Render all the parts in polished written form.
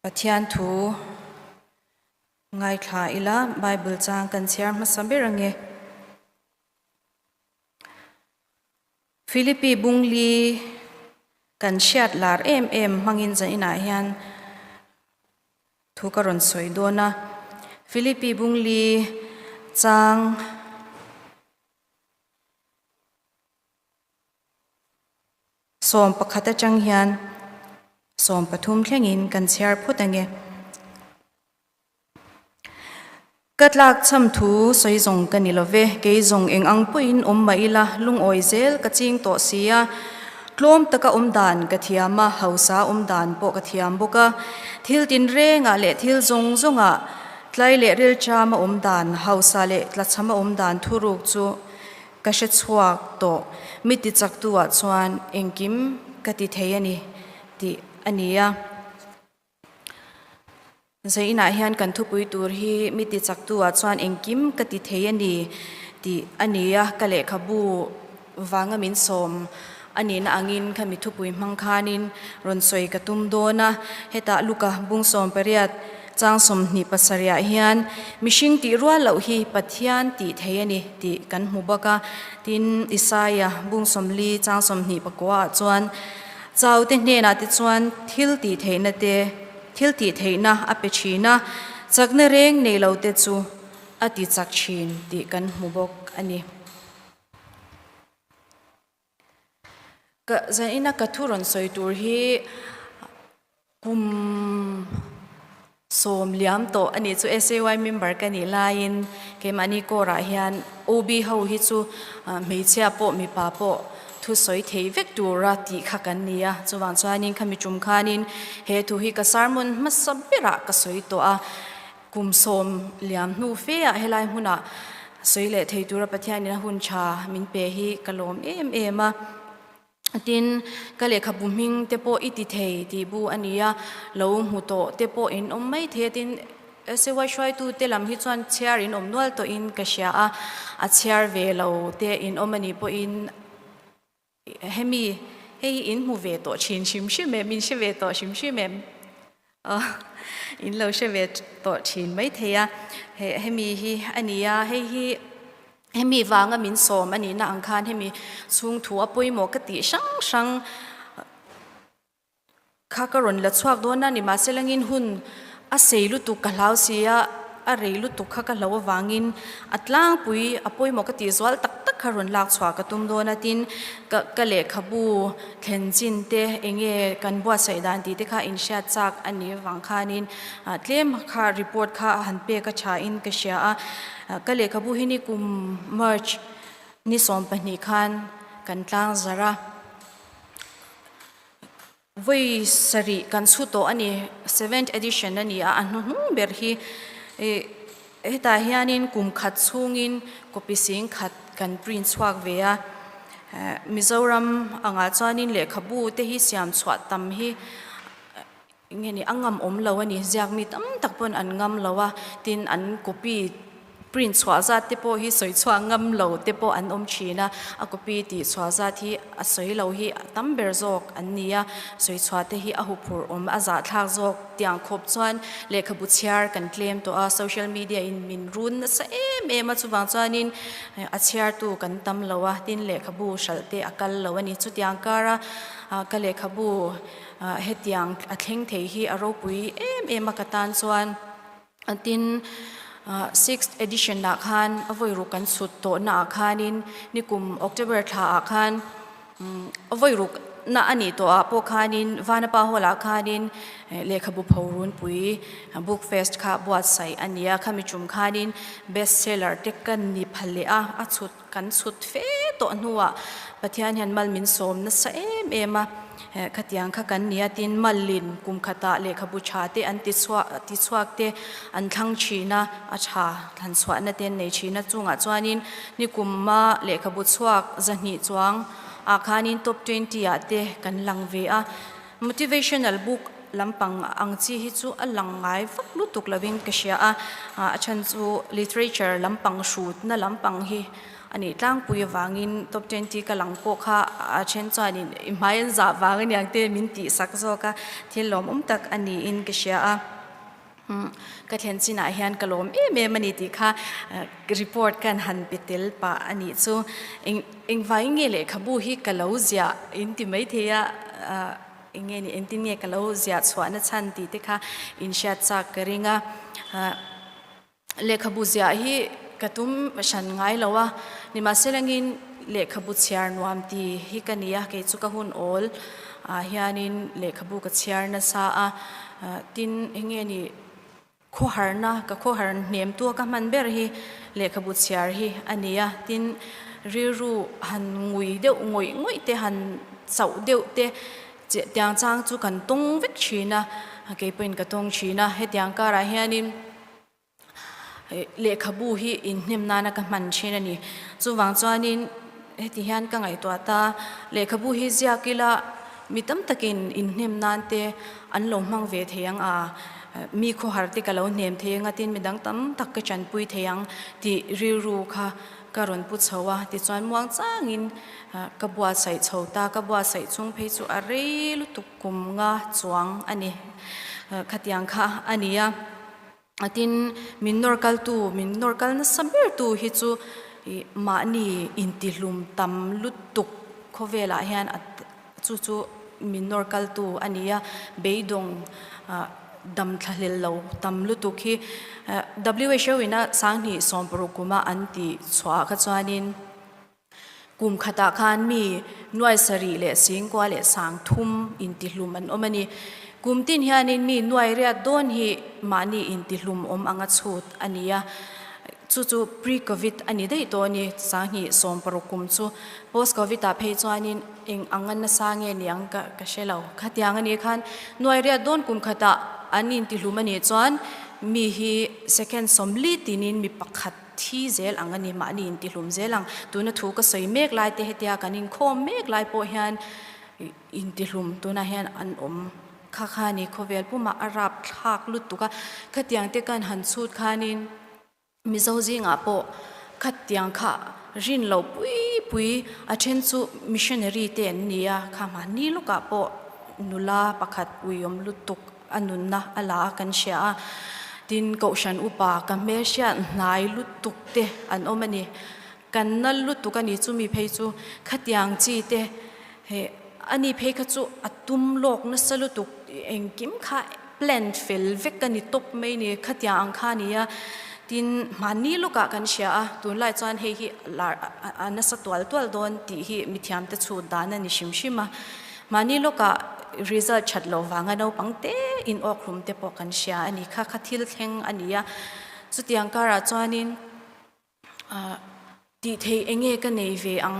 Pathian thu ngaithla ila Bible chang kan chhiar hmasa ber ange. Philippi bungli kan hriat lar em em hmangin zaninah hian thu ka rawn sawi dawn a. Philippi bungli chang 11 atang hian 13 thlengin kan chhiar phawt ange. Ka tlak cham thu sawi zawng ka ni love, kei zawng eng ang pawhin awm mah ila, lungawi zel ka ching tawh si a. Tlawm taka awm dan ka thiam a, hausa awm dan pawh ka thiam bawk a. Thil tinrengah leh thil zawng zawngah tlai leh rilṭama awm dan, hausa leh tlachhama awm dan thuruk chu Ka hre chhuak tawh, mi ti chaktu ah chuan engkim ka ti thei a ni tih a ni a. Zainah hian kan thupui tur hi mi ti chaktu ah chuan engkim ka ti thei a ni tih a ni a, ka lehkhabu vanga min sawm a nihna angin khami thupui hmang khanin rawn sawi ka tum dawn a, hetah Luka bung 18 chang 27 ah hian mihring tih rual loh hi Pathian tih thei a ni tih kan hmu bawk a, tin Isaia bung 40 chang 29 ah chuan Chaute hnenah te chuan thil tih theihna te thil tih theihna a pe thin a, chakna reng nei lo te chu a ti chak thin tih kan hmu bawk a ni. Ka zanin a ka thu rawn sawi tur hi kum 10 liam tawh a nih chu SAY member ka nih laiin keimahni court ah hian OB ho hi chu hmeichhia pawh mipa pawh thu sawi thei vek tura tih kha kan ni a, chuvang chuanin khami tum khanin he thu hi ka sermon hmasa berah ka sawi tawh a. Kum 10 liam hnu fe ah helai hmunah sawi leh thei tura Pathianin a hun tha min pe hi ka lawm em em a. Tin, ka lehkhabu hming te pawh i ti thei tih bu a ni a, lo hmu tawh te pawh in awm mai thei a. Tin, SAY hruaitu te lam hi chuan chhiar in awm nual tawhin ka hria a, a chhiar ve lo te in awm a nih pawhin Hemi, hei hi in hmu ve tawh thin hrim hrim em? In hre ve tawh hrim hrim em? Aw, in lo hre ve tawh thin maithei a. He, hemi hi a ni a, hei hi hemi vanga min sawm a nihna ang khan hemi chhung thu a pawimawh ka tih hrang hrang Kha ka rawn la chhuak dawn a, nimahselangin hun a sei lutuk ka hlau si a, a rei lutuk kha ka hlo avangin a tlangpui a pawimawh ka tih zual tak tak kha rawn lak chhuah ka tum dawn a, tin ka ka lehkhabu thlen chin te eng nge kan buatsaih dan tih te kha inhriat chak a nih avang khanin tlem kha report kha a han pek a thain ka hria a, ka lehkhabu hi ni kum March ni 12 khan kan tlang zarh a. Vawi sarih kan chhu tawh a ni, seventh edition a ni a, a hnuhnung ber hi hetah hianin kum khat chhungin copy sing khat kan print chhuak ve a, Mizoram angah chuanin lehkhabu te hi siam chhuah tam hi nge ni a ngam awm lo a ni, ziak mi tam tak pawn an ngam lo a, tin an copy print chhuah zat te pawh hi sawi chhuah ngam lo te pawh an awm thin a, a copy tih chhuah zat hi a sawi lo hi a tam ber zawk an ni a, sawi chhuah te hi a huphurh awm a zahthlak zawk tiang khawp chuan lehkhabu chhiar kan tlem tawh a, social media in min run nasa em em a, chuvang chuanin a chhiartu kan tam lo a, tin lehkhabu hralh te a kal lo a ni, chutiang kara ka lehkhabu Hetiang a thleng thei hi a ropui em em a ka tan chuan tin sixth edition ah khan a vawi ruk kan chhut tawh na ah khanin nikum October thla ah khan a vawi ruk na a nih tawh ah pawh khanin Vanapa hall ah khanin lehkhabu pho runpui book fest kha buatsaih a ni a, khami tum khanin best seller te ka ni phal leh a, a chhut Kan chhut fe tawh hnuah Pathian hian mal min sawm nasa em em a, khatiang kha kan nia tin malin kum khatah lehkhabu tha te an ti chhuah ti chhuak te an thlang thin a, a tha thlan chhuahna te an nei thin a, chungah chuanin nikumma lehkhabu chhuak 200 chuang ah khanin top 20 ah te kan lang ve a, motivational book lampang ang chi hi chu a lang ngai vak lutuk lovin ka hria a, a chhan chu literature lampang hrutna lampang hi. a nih tlangpui avangin top 20 ka lang pawh kha a then chuanin i hmai an zah vang aniang te min tih sak zawk a, thil lawmawm tak a niin ka hria a. Ka thlen chinah hian ka lawm em em a ni tih kha report kan han pe tel pah a nih chu. Eng engvangin nge lehkhabu hi ka lo ziah in ti maithei a, eng nge ni engtin nge ka lo ziah chhuahna chhan tih te kha inhriat chak ka ring a. Lehkhabu ziah hi ka tum hran ngai lo a, nimahselangin lehkhabu chhiar nuam ti hi ka ni a, kei chu ka hun awl ah hianin lehkhabu ka chhiar nasa a, tin eng nge ni khawharna ka khawhar hnem tu a ka hman ber hi lehkhabu chhiar hi a ni a, tin rilru han ngui deuh ngawih ngawih te han chauh deuh te tiang chang chu kan tawng vek thin a, kei pawhin ka tawng thin a, hetiang karah hianin Lehkhabu hi inhnem nana ka hman thin a ni. Chuvang chuanin heti hian ka ngaihtuah ta, lehkhabu hi ziak ila mi tam takin inhnem nan te an lo hmang ve thei ang a, mi khawhar te ka lo hnem thei ang a tin midang tam tak ka chanpui thei ang tih rilru kha ka rawn pu chho a. Tichuan muangchangin ka buatsaih chho ta, ka buatsaih chung phei chu a rei lutuk kum nga chuang a ni. Khatiang kha a ni a. Tin, min nawr kaltu, min nawr kal nasa bertu hi chu mahni intihlum tam lutuk khawvelah hian chu chu min nawr kaltu a ni a, beidawng dam thlahlel lo tam lutuk hi WHO ina sanghnih sawmparuk kuma an tih chhuah kha chuanin Kum khatah khan mi nuai sarih leh singkua leh sangthum intihlum an awm a ni. Kum tin hianin mi nuai riat dawn hi mahni intihlum awm anga chhut a ni a, chu chu pre-covid a ni daih tawh a ni, sanghnih 16 kum chu. Post-covid ah phei chuanin eng anga nasa nge niang ka ka hre lo. Khatiang a nih khan nuai riat dawn kum khatah an intihlum a nih chuan mi hi second 40 tinin mi pakhat Thi zel ang a ni, mahni intihlum zel ang. Tuna thu ka sawi mek lai te hetia kan inkhawm mek lai pawh hian intihlum tunah hian an awm kha kha a ni. Khawvel pumah a rap thlak lutuk a, khatiang te kan han chhut khanin Mizo zingah pawh khatiang kha rin lo pui pui a then chu missionary te an ni a, kha mahni lukah pawh nula pakhat uiawm lutuk a nunna a la a kan hria a, tin kohhran upa ka hmelhriat hnai lutuk te an awm a ni. Kan nal lutuk a ni chumi phei chu khatiang chi te he a ni phei kha chu a tum lawk nasa lutuk engkim kha plan fel vek a ni tawp mai ni khatiang ang kha a ni a, tin hmanni lawkah kan hria a, tunlai chuan hei hi lar a nasa tual tual dawn tih hi mithiamte chhut dan a ni hrim hrim a. Mahni lawkah result that loh vanga naupang te in awk hlum te pawh kan hria a ni kha kha thil thleng a ni a. Chutiang karah chuanin tih theih eng nge ka nei ve ang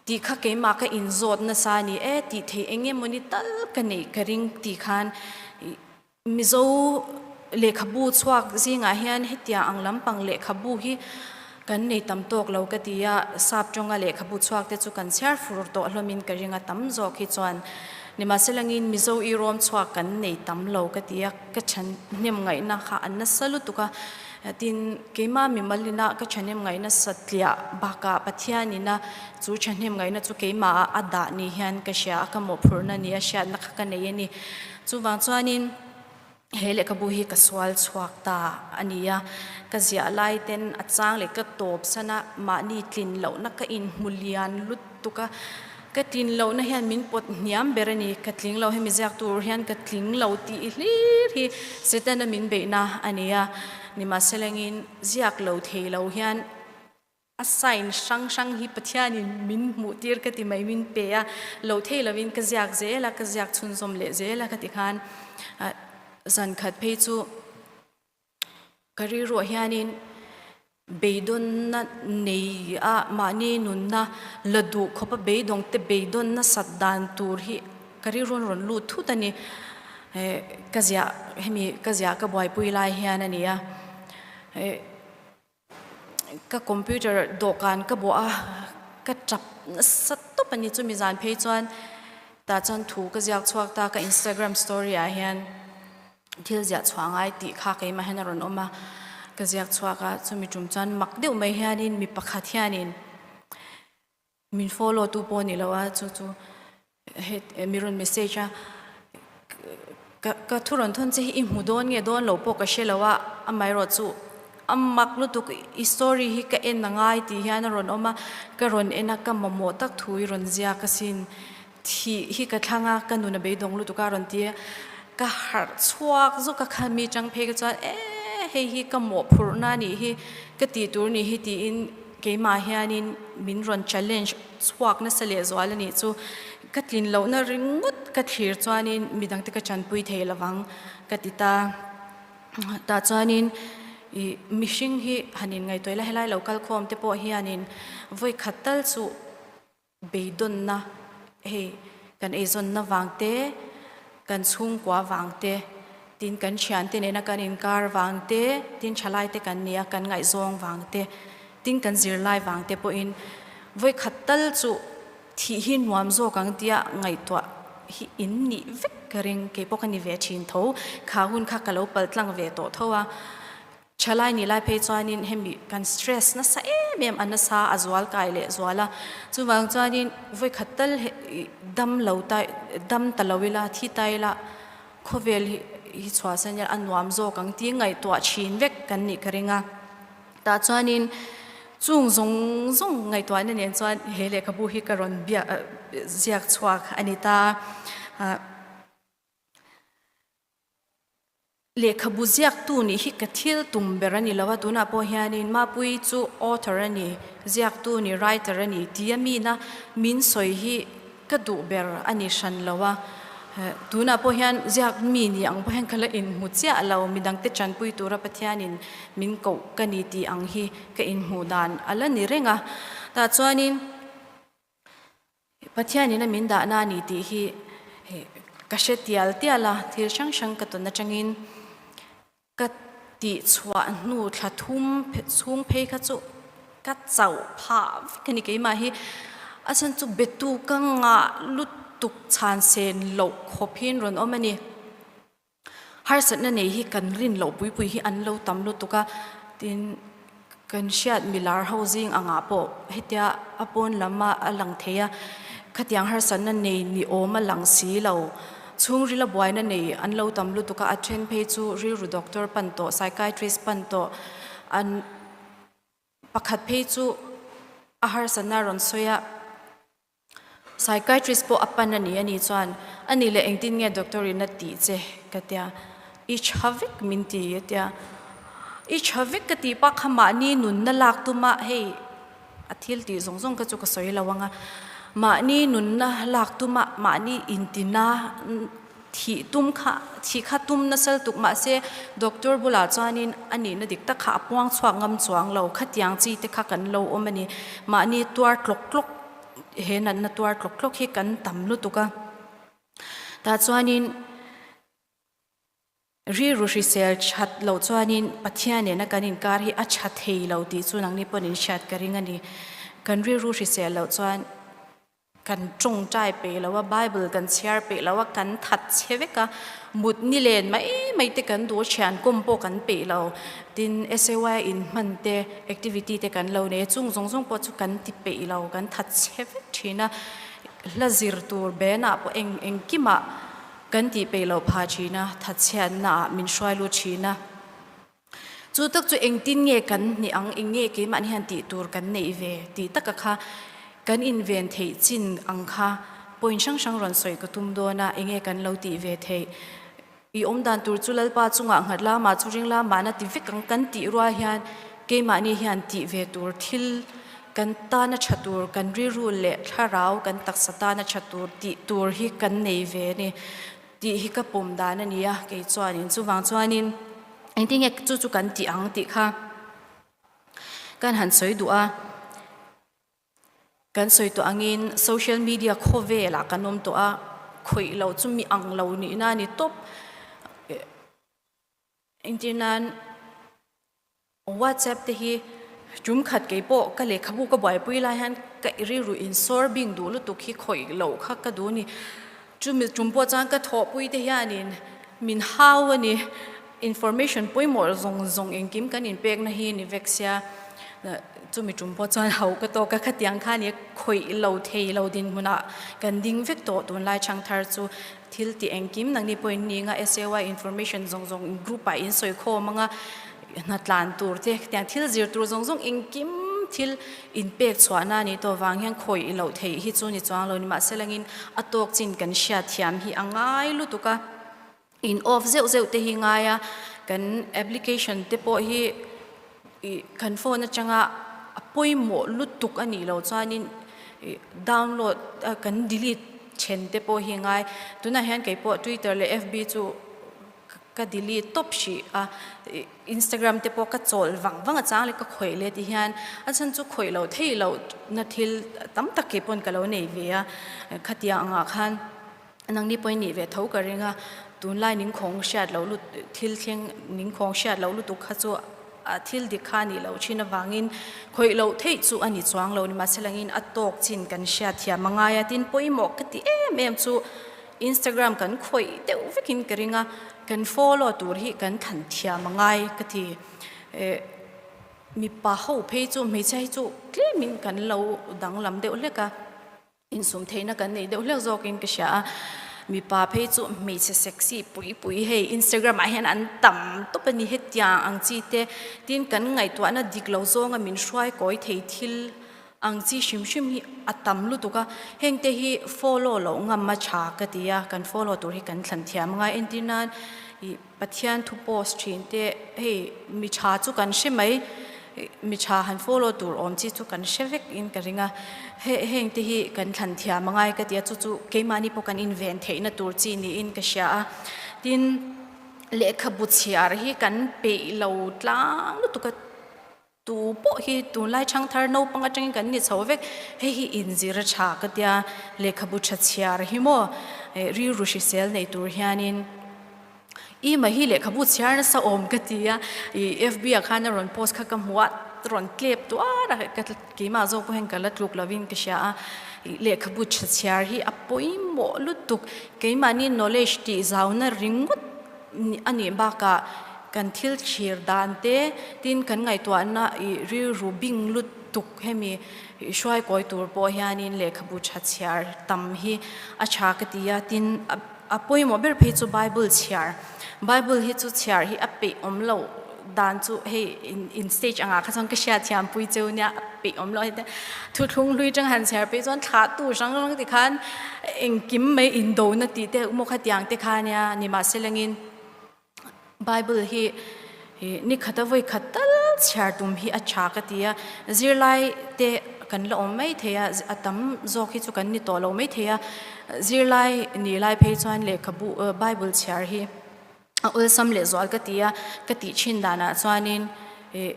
tih kha keimah ka inzawt nasa a ni e, tih theih eng nge mawni tal ka neih ka ring tih khan Mizo lehkhabu chhuak zingah hian hetiang ang lampang lehkhabu hi kan nei tam tawk lo ka ti a, sap tawnga lehkhabu chhuak te chu kan chhiar fur tawh hlawmin ka ring a, tam zawk hi chuan nimahselangin Mizo irawm chhuak kan nei tam lo ka ti a, ka thahnem ngaihna kha an nasa lutuk a, tin keimah mimal ina ka thahnem ngaihna satliah bakah Pathianina chu thahnem ngaihna chu keimah a dah ni hian ka hria a, ka mawhphurhna ni a hriatna kha ka nei a ni. Chuvang chuanin he lehkhabu hi ka sual chhuak ta a ni a, ka ziah lai ten a chang leh ka tawp san a, mahni tlin lohna ka inhmu lian lutuk a, ka tlin lohna hian min pawt hniam ber a ni, ka tling lo hemi ziak tur hian ka tling lo tih hlir hi Setana min beihna a ni a, nimahselangin ziak lo thei lo hian A sign hrang hrang hi Pathianin min hmuh tir ka ti mai min pe a, lo thei lovin ka ziak zel a, ka ziak chhunzawm leh zel a ka ti khan zan khat phei chu ka rilruah hianin beidawnna nei a mahni nunna la duh khawpa beidawng te beidawnna sat dan tur hi ka rilruan rawn lut thut a ni. Ka ziah hemi ka ziah ka buaipui lai hian a ni a. Ka computer dawhkan ka bawh a, ka tap nasa tawp a ni. Chumi zan phei chuan tah chuan thu ka ziak chhuak ta, ka Instagram story ah hian thil ziah chhuah ngai tih kha keimah hian a rawn awm a. ka ziak chhuak a, chumi tum chuan mak deuh mai hianin mi pakhat hianin min follow tu pawh a ni lo a, chu chu he mi rawn message a, ka ka thu rawn thawn che hi i hmu dawn nge dawn lo pawh ka hre lo a, amaherawh chu a mak lutuk i story hi ka en a ngai tih hian a rawn awm a, ka rawn en a ka mamawh tak thu i rawn ziak asin. Thih hi ka thlang a, ka nun a beidawng lutuk a rawn ti a, ka harh chhuak zawk a, kha mi chang phei ka chuan e hei hi ka mawhphurhna a nih hi, ka tih tur nih hi tiin keimah hianin min rawn challenge chhuak nasa leh zual a nih chu. Ka tlin lohna ringawt ka thlir chuanin midangte ka tanpui thei lovang ka ti ta. Tah chuanin ih mihring hi han inngaihtuah ila helai lo kal khawm te pawh hianin vawi khat tal chu Beidawnna, hei kan eizawnna vang te, kan chhungkua vang te, tin kan thiante nena kan inkar vang te, tin thalai te kan nia kan ngaihzawng vang te, tin kan zirlai vang te pawhin vawikhat tal chu thih hi nuam zawk ang tia ngaihtuah hi in nih vek ka ring, kei pawh ka ni ve thin tho, kha hun kha ka lo paltlang ve tawh tho a. Thalai nih lai phei chuanin hemi kan stress nasa em em a nasa a zual kai leh zual a, chuvang chuanin vawikhat tal dam lo ta dam ta lo ila thi ta ila khawvel hi hi chhuahsan hian a nuam zawk ang tih ngaihtuah thin vek kan nih ka ring a, tah chuanin chung zawng zawng ngaihtuahna nen chuan he lehkhabu hi ka rawn biak ziak chhuak a ni ta. Lehkhabu ziaktu nih hi ka thil tum ber a ni lo a, tunah pawh hianin Mapuii chu author a ni, ziaktu ni, writer a ni tia mina min sawi hi ka duh ber a ni hran lo a. Tunah pawh hian ziak mi ni ang pawh hian ka la inhmu chiah lo, midangte tanpui tura Pathianin min koh ka ni tih ang hi ka inhmuh dan a la ni reng a. Tah chuanin. Pathianin a min dahna a ni tih hi ka hre tial tial a, thil hrang hrang ka tawn atangin ka tihchhuah hnu thla thum chhung phei kha chu ka chauh phah vek a ni keimah hi. A chhan chu betu ka ngah lutuk chhan sen loh khawp hian rawn awm a ni. Harsatna nei hi kan rin loh pui pui hi an lo tam lutuk a, tin kan hriat milar ho zing angah pawh hetia a pawn lama a lang thei a, khatiang harsatna nei ni awm a lang si lo. Chhungrila buaina nei an lo tam lutuk a, a then phei chu rilru doctor pan tawh, psychiatrist pan tawh an pakhat phei chu a harsatna rawn sawi a. Psychiatrist pawh a pan a ni a nih chuan a nih leh engtin nge doctor in a tih che ka tia, i tha vek min ti a tia, i tha vek ka tih pah kha mahni nunna lak tuma hei a thil tih zawng zawng kha chu ka sawi lo ang a, mahni nunna lak tuma mahni intina Thih tum kha, thih kha tum nasal tuk mahse doctor bulah chuanin a nihna dik tak kha a puang chhuak ngam chuang lo, khatiang chi te kha kan lo awm a ni. Mahni tuar tlawk tlawk, he natna tuar tlawk tlawk hi kan tam lutuk a. Tah chuanin rilru hrisel that loh chuanin Pathian nena kan inkar hi a tha thei lo tih chu nangni pawhin in hriat ka ring a ni. Kan rilru hrisel loh chuan Kan tawngtai peih lo a, Bible kan chhiar peih lo a, kan that chhe vek a, mut ni len mai mai te kan duh a, thian kawm pawh kan peih lo. Tin, SAY inhman te, activity te kan lo nei a, chung zawng zawng pawh chu kan ti peih lo, kan that chhe vek thin a. Hla zir tur benah pawh eng engkimah kan tih peih loh phah thin a, thatchhiatnaah min hruai lut thin a. Chu tak chu engtin nge kan nih ang, eng nge keimahni hian tih tur kan neih ve tih taka kha kan inven theih chin ang kha point hrang hrang rawn sawi ka tum dawn a, eng nge kan lo tih ve theih? I awm dan tur chu Lalpa chungah nghat la, mah chu ring la, mahna ti vek ang kan tih rual hian keimahni hian tih ve tur thil kan tana tha tur, kan rilru leh thlarau, kan taksa tana tha tur tih tur hi kan nei ve a ni. Tih hi ka pawm dan a ni a, kei chuanin chuvang chuanin engtin nge chu chu kan tih ang tih kha kan han sawi duh a, kan sawi tawh angin social media khawvelah kan awm tawh a, khawih loh chu mi ang lo nihna a ni tawp, engtir nan. WhatsApp te hi tum khat kei pawh ka lehkhabu ka buaipui lai hian ka rilru insawr bing duh lutuk hi khawih loh kha ka duh a ni. Chumi tum pawh chuan ka thawhpui te hianin min hau a ni. Information pawimawh zawng zawng engkim kan inpekna hi ni vek sia, chumi tum pawh chuan ho ka tawk a, khatiang kha ni khawih lo thei lo dinhmunah kan ding vek tawh tunlai thangthar chu thil tih engkim nangni pawhin ni anga SAY information zawng zawng group ah in sawi khawm anga hna tlan tur te khatiang thil zir tur zawng zawng engkim thil inpek chhuahna a nih tawh vang hian khawih loh theih hi chu ni chuang lo ni mahse langin a tawk chin kan hriat thiam hi a ngai lutuk a. In off zeuh zeuh te hi ngai a, kan application te pawh hi ih kan phone atanga a pawimawh lutuk a nih loh chuanin ih download a kan delete then te pawh hi ngai. Tunah hian kei pawh twitter leh fb chu ka delete tawp hrih a, ih instagram te pawh ka chawl vang vang a chang leh ka khawih leh ti hian a chhan chu khawih loh theih loh na thil tam tak kei pawn ka lo nei ve a, khatiang angah khan. Nangni pawhin nih ve tho ka ring a, tunlai ningkhawng hriat loh lut thil thleng ningkhawng hriat loh lutuk kha chu a thil dik kha a nih loh thin avangin khawih loh theih chu a ni chuang lo nimahselangin a tawk chin kan hriat thiam a ngai a, tin pawimawh ka ti em em chu Instagram kan khawih deuh vekin ka ring a, kan follow tur hi kan thlan thiam a ngai ka ti. Mipa ho phei chu hmeichhia hi chu tlemin kan lo danglam deuh hlek a. Insum theihna kan nei deuh hlek zawkin ka hria a, mipa phei chu hmeichhe sexy pui pui hei Instagram ah hian an tam tawp a ni hetiang ang chi te, tin kan ngaihtuahna dik lo zawnga min hruai kawi thei thil ang chi hrim hrim hi a tam lutuk a, heng te hi follow loh ngam a tha ka ti a, kan follow tur hi kan thlan thiam a ngai entir nan ih Pathian thu post thin te hei mi tha chu kan hre mai, mi tha han follow tur awm chi chu kan hre vek in ka ring a, heng te hi kan thlan thiam angai ka ti a, chu chu keimahni pawh kan inven theihna tur chi niin ka hria a, tin lehkhabu chhiar hi kan peih lo tlang lutuk a. Tu pawh hi tunlai thangthar naupang atangin kan ni chho vek, hei hi inzir a tha ka tia, lehkhabu tha chhiar hi maw rilru hrisel nei tur hianin i mah hi lehkhabu chhiar nasa awm ka ti a, i FB ah khan a rawn post kha ka hmu a, rawn tlep tuar a, ka keimah zawk pawh hian ka la tluk lovin ka hria a, lehkhabu tha chhiar hi a pawimawh lutuk, keimahni knowledge tih zauna ringawt a nih bakah kan thil thlir dan te, tin kan ngaihtuahna ih rilru bing lutuk hemi ih hruai kawi tur pawh hianin lehkhabu tha chhiar tam hi a tha ka ti a, tin a pawimawh ber phei chu Bible chhiar, Bible hi chu chhiar hi a peih awm loh dan chu hei in stage angah kha chuan ka hriat thiam pui cheu nia a peih awm loh heti thuthlung hlui tang han chhiar peih chuan thlah tu hrang hrang ti khan engkim mai indona tih te maw khatiang te kha nia nimahselangin Bible hi ni khat a vawi khat tal chhiar tum hi a tha ka ti a, zirlai te kan la awm mai thei a, a tam zawk hi chu kan ni tawh lo mai thei a, zirlai ni lai phei chuan lehkhabu Bible chhiar hi A awlsam leh zual ka ti a, ka tih thin danah chuanin ih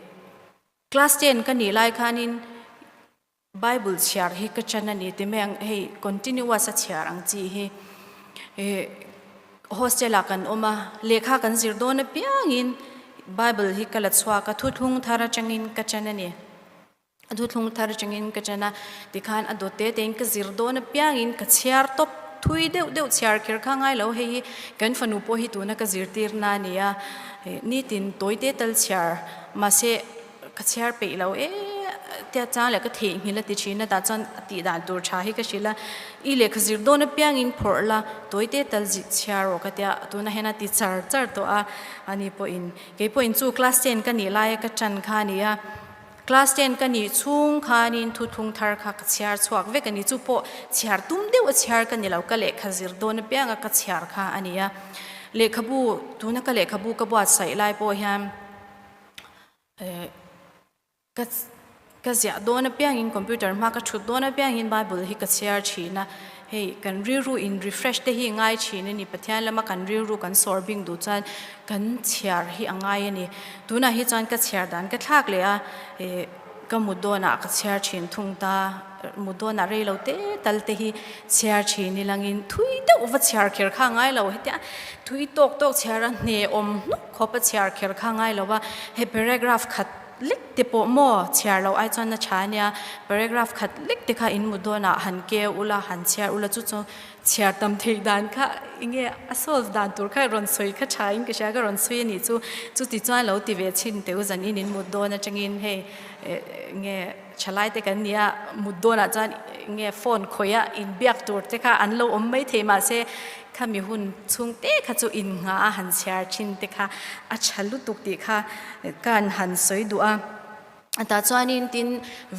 class ten ka nih lai khanin Bible chhiar hi ka chan a ni ti mai ang, hei continuous a chhiar ang chi hi ih hostel ah kan awm a, lehkha kan zir dawn apiangin Bible hi ka la chhuak a, thuthlung thar atangin ka chan a ni. A thuthlung thar atangin ka ṭan a, tikhan a dawt te tein ka zir dawn apiangin ka chhiar tawp thui deuh deuh chhiar kher kha ngai lo, hei hi kan fanu pawh hi tuna ka zirtirna a ni a, nitin tawi te tal chhiar mahse ka chhiar peih lo e tia chang leh ka theihnghilh a ti thin a, tah chuan a tih dan tur tha hi ka hrilh a, i lehkha zir dawn apiangin phawrh la tawi te tal chhiar rawh ka tia tuna hian a ti char char tawh a, ani pawhin keipawhin chu class ten ka nih laia ka ṭan kha a ni a. Class ten ka nih chhung khanin thuthlung thar kha ka chhiar chhuak vek a ni. Chu pawh chhiar tum deuh a chhiar ka ni lo, ka lehkha zir dawn apianga ka chhiar kha a ni a. Lehkhabu, tuna ka lehkhabu ka buatsaih lai pawh hian ka ka ziah dawn apiangin computer hma ka thut dawn apiangin Bible hi ka chhiar thin a. Hei kan rilru in refresh te hi ngai thin a ni, Pathian lama kan rilru kan sawr bing duh chuan kan chhiar hi a ngai a ni. Tunah hi chuan ka chhiar dan ka thlak leh a, ih ka mut dawnah ka chhiar thin thung ta, mut dawnah rei lo te tal te hi chhiar thin i langin thui deuh va chhiar kher kha a ngai lo hetia thui tawk tawk chhiar a hne awm hnuk khawp a chhiar kher kha a ngai lo a, he paragraph khat. lek te pawh maw chhiar loh ai chuan a tha ania, paragraph khat lek te kha in mut dawnah han keu ula han chhiar ula chu chu chhiar tam theih dan kha enge a solve dan tur kha rawn sawi kha tha in ka hria ka rawn sawi a nih chu, chuti chuan lo ti ve chhin teu zan in in mut dawn atangin hei enge thalai te kan nia mut dawnah chuan enge phone khawih a inbiak tur te kha an lo awm mai thei mahse Khami hun chhung te kha chu innghah a han chhiar thin te kha a tha lutuk tih kha kan han sawi duh a. Tah chuanin tin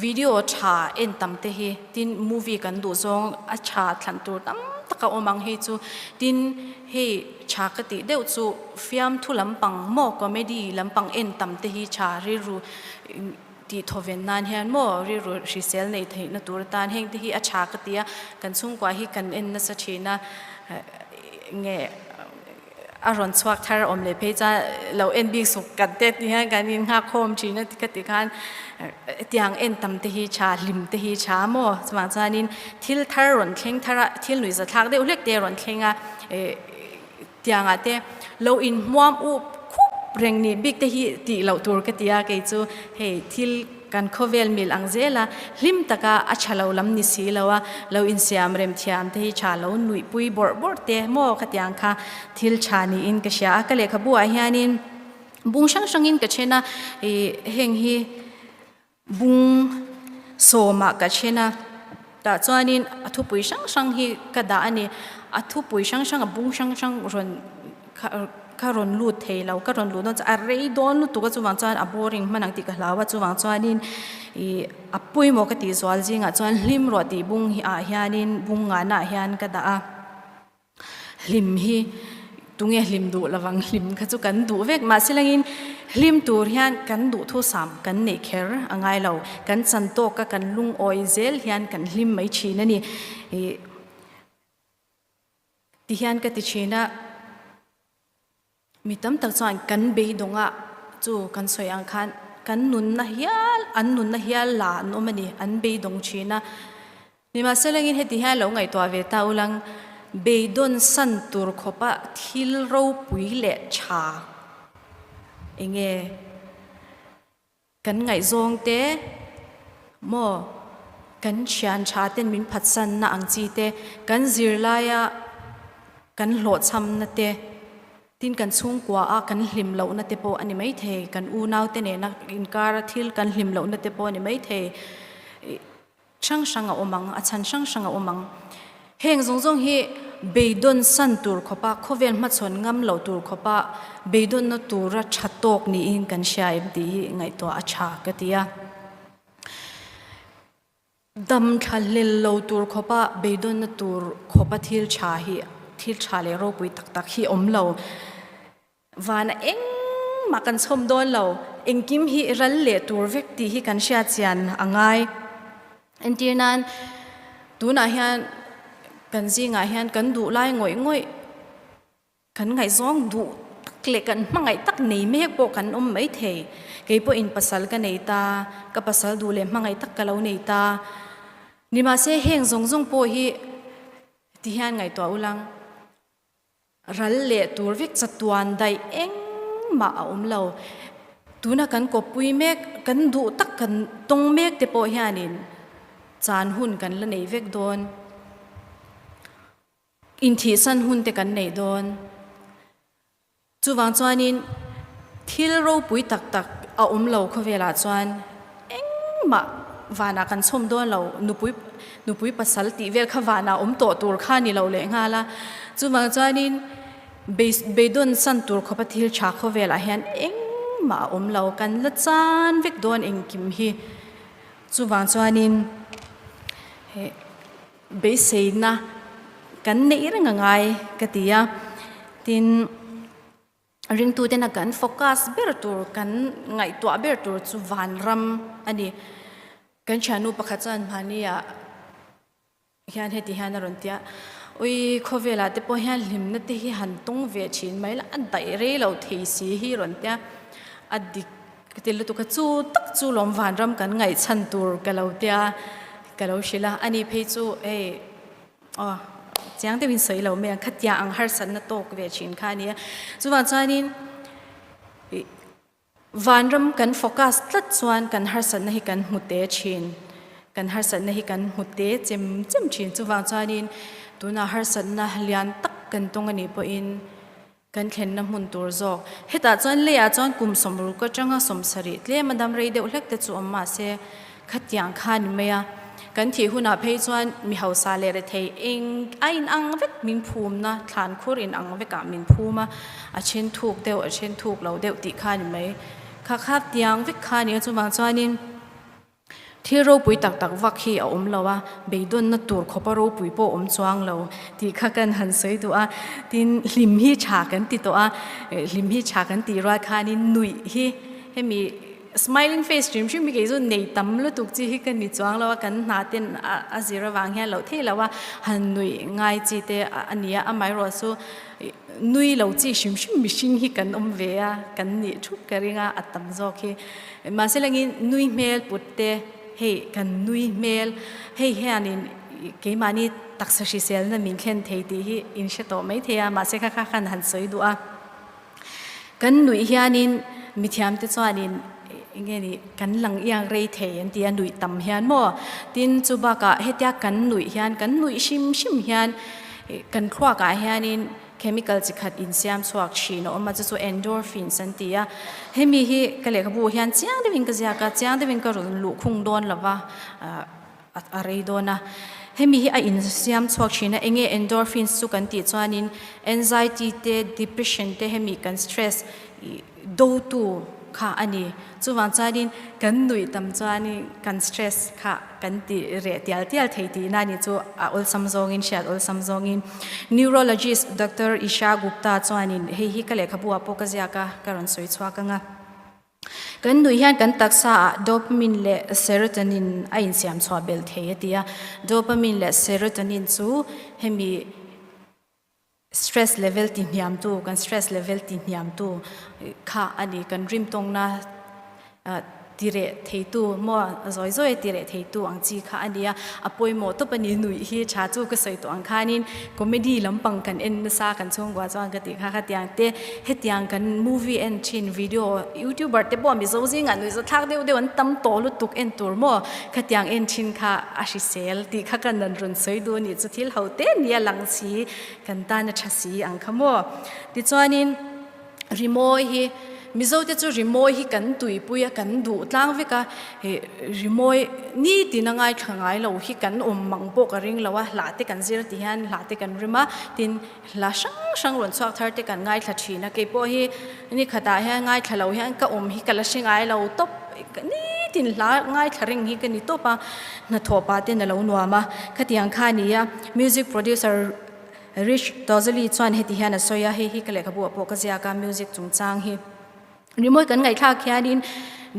video tha en tam te hi tin movie kan duh zawng a tha thlan tur tam tak a awm ang hei chu. Tin hei tha ka tih deuh chu fiamthu lampang maw comedy lampang en tam te hi tha rilru Tih thawven nan hian maw rilru hrisel neih theihna tur atan heng te hi a tha ka ti a, kan chhungkua hi kan en nasa thin a, nge a rawn chhuak thar a awm leh phei chuan lo en bik suk kan te ti hian kan in nghak khawm thin a ka ti khan tiang en tam te hi tha hlim te hi tha maw chuvang chuanin thil thar rawn thleng thar a thil nuihzathlak deuh hlek te rawn thleng a Tiangah te lo inhmuam up khup reng nih bik te hi tih loh tur ka ti a, kei chu hei thil kan khawvel mil ang zel a, hlim taka a tha lo lam ni si lo a, lo insiam rem thiam te hi tha lo nuihpui bawrh bawrh te maw ka tiang kha thil tha niin ka hria a, ka lehkhabu ah hianin bung hrang hrangin ka then a, ih heng hi Bung sawmah ka then a, tah chuanin a thupui hrang hrang hi ka dah a ni. A thupui hrang hrang a bung hrang hrang rawn ka rawn lut thei lo, ka rawn luh dawn chuan a rei dawn lutuk a, chuvang chuan a boring hman ang tih ka hlau a, chuvang chuanin ih a pawimawh ka tih zual zingah chuan hlim rawh tih bung hi ah hianin bung ngahnaah hian ka dah a. Hlim hi tunge hlim duh lovang hlim kha chu kan duh vek mahse langin hlim tur hian kan duhthusam kan neih kher a ngai lo kan chan tawk a kan lungawi zel hian kan hlim mai thin a ni ih ti hian ka ti thin a. Mi tam tak chuan kan beidawngah chu kan sawi ang khan kan nunna hial, an nunna hial la an awm a ni, an beidawng thin a. Nimahselangin heti hian lo ngaihtuah ve ta ulang, beidawn san tur khawpa thil ropui leh tha enge Kan ngaihzawng te maw, kan thian tha ten min phatsanna ang chi te, kan zirlaia kan hlawhchhamna te, tin kan chhungkua a kan hlim lohna te pawh a ni maithei, kan unau te nena inkara thil kan hlim lohna te pawh a ni maithei. Hrang hrang a awm ang, a chhan hrang hrang a awm ang. Heng zawng zawng hi beidawn san tur khawpa, khawvel hmachhawn ngam loh tur khawpa beidawnna tura tha tawk niin kan hria em tih hi ngaihtuah a tha ka ti a. Dam thla hlel lo tur khawpa beidawnna tur khawpa thil tha hi, thil tha leh ropui tak tak hi awm lo. Vana engmah kan chhawm dawn lo, engkim hi ral leh tur vek tih hi kan hriat chian a ngai. Entir nan, tunah hian kan zingah hian kan duh lai ngawih ngawih, kan ngaihzawng duh tak leh kan hmangaih tak nei mek pawh kan awm mai thei. Kei pawhin pasal ka nei ta, ka pasal duh leh hmangaih tak ka lo nei ta. Nimahse heng zawng zawng pawh hi ti hian ngaihtuah ulang. Ral leh tur vek chatuan daih engmah a awm lo. Tuna kan kawppui mek, kan duh tak kan tawng mek te pawh hianin chan hun kan la nei vek dawn. Inthihsan hun te kan nei dawn. Chuvang chuanin thil ropui tak tak a awm lo khawvelah chuan engmah vanah kan chhawm dawn lo, nupui nupui pasal tih vel kha vanah awm tawh tur kha ni lo leh nghal a. Chuvang chuanin beidawn san tur khawpa thil tha khawvelah hian engmah a awm lo, kan la chan vek dawn engkim hi. Chuvang chuanin he. Beiseina kan neih reng a ngai ka ti a, tin ringtutena kan focus ber tur, kan ngaihtuah ber tur chu vanram a ni. Kan thiannu pakhat chuan mahnia hian heti hian a rawn ti a, Ui khawvelah te pawh hian hlimna te hi han tawng ve thin mai la, a daih rei lo thei si hi rawn ti a, a dik Ka ti lutuk a, chu tak chu lawm vanram kan ngaihchhan tur ka lo tia ka lo hrilh a, ani phei chu hei aw chiang deuhin sawi lo mai ang, khatia ang harsatna tawk ve thin kha a ni a. Chuvang chuanin ih Vanram kan focus tlat chuan kan harsatna hi kan hmu te thin. Kan harsatna hi kan hmu te chem chem thin. Chuvang chuanin tunah harsatna lian tak kan tawng a nih pawhin kan thlenna hmun tur zawk. Hetah chuan leiah chuan kum 60 atanga 70 tlem a dam rei deuh hlek te chu awm mahse khatiang kha a ni mai a. Kan thih hunah phei chuan mi hausa leh rethei eng a inang vek min phumna thlan khur inang vekah min phum a, a then thuk deuh a then thuk lo deuh tih kha a ni mai. Kha kha tiang vek kha a ni a chuvang chuanin Thil ropui tak tak vak hi a awm lo a, beidawnna tur khawpa ropui pawh awm chuang lo tih kha kan han sawi duh a. Tin, hlim hi tha kan ti tawh a, hlim hi tha kan tih rual khanin nuih hi hemi smiling face hrim hrim hi kei chu nei tam lutuk chi hi ka ni chuang lo a, kan hna ten a zir avang hian loh theih lo a, han nuih ngai chi te a ni a, amaherawh chu nui lo chi hrim hrim mihring hi kan awm ve a, kan nih thup ka ring a, a tam zawk hi. Mahse langin nui hmel put te, hei kan nui hmel, hei hianin keimahni taksa hriselna min thlen thei tih hi in hre tawh mai thei a, mahse kha kha khan han sawi duh a. Kan nuih hianin mithiamte chuanin enge ni kan lang iang rei thei an ti a, nuih tam hian maw? Tin, chu bakah hetia kan nuih hian, kan nuih hrim hrim hian kan thluakah hianin chemical chi khat insiam chhuak thin a awm a, chu chu endorphins an ti a. Hemi hi ka lehkhabu hian chiang deuhin ka ziak a, chiang deuhin ka rawn luh khung dawn lo va, a rei dawn a. Hemi hi a insiam chhuak thin a, enge endorphins chu kan tih chuanin anxiety te, depression te hemi kan stress dotu kha a ni. Chuvang chuanin kan nuih tam chuanin kan stress kha kan ti reh tial tial thei tihna a ni chu a awlsam zawngin hriat awlsam zawngin. Neurologist Doctor Isha Gupta chuanin hei hi ka lehkhabu ah pawh ka ziak a, ka rawn sawi chhuak ang a. Kan nuih hian kan taksa ah dopamine leh serotonin a insiam chhuah belh thei a ti a. Dopamine leh serotonin chu hemi stress level ti hniamtu, kan stress level ti hniamtu kha a ni. Kan rimtawngna ti reh theitu maw zawi zawi ti reh theitu ang chi kha a ni a. A pawimawh tawp a ni nuih hi tha chu ka sawi tawh ang khanin comedy lampang kan en nasa kan chhungkua chuan ka tih kha khatiang te hetiang kan movie en thin video youtuber te pawh Mizo zingah nuih zathlak deuh deuh an tam tawh lutuk en tur maw khatiang en thin kha a hrisel tih kha kan rawn rawn sawi duh a nih chu thil ho te nia lang si kan tan a tha si ang kha maw tichuanin Rimawi hi Mizo te chu rimawi hi kan tuipui a, kan duh tlang vek a, ih rimawi nitin a ngaithla ngai lo hi kan awm mang pawh ka ring lo a, hla te kan zir ti hian hla te kan rim a, tin hla hrang hrang rawn chhuak thar te kan ngaithla thin a, keipawh hi ni khatah hian ngaithla lo hian ka awm hi ka la hre ngai lo tawp, nitin hla ngaithla reng hi ka ni tawp a, hnathawh pah ten a lo nuam a, khatiang kha a ni a, music producer Rich Tozzoli chuan heti hian a sawi a, hei hi ka lehkhabu ah pawh ka ziak a, music chungchang hi. Rimawi kan ngaihthlak hianin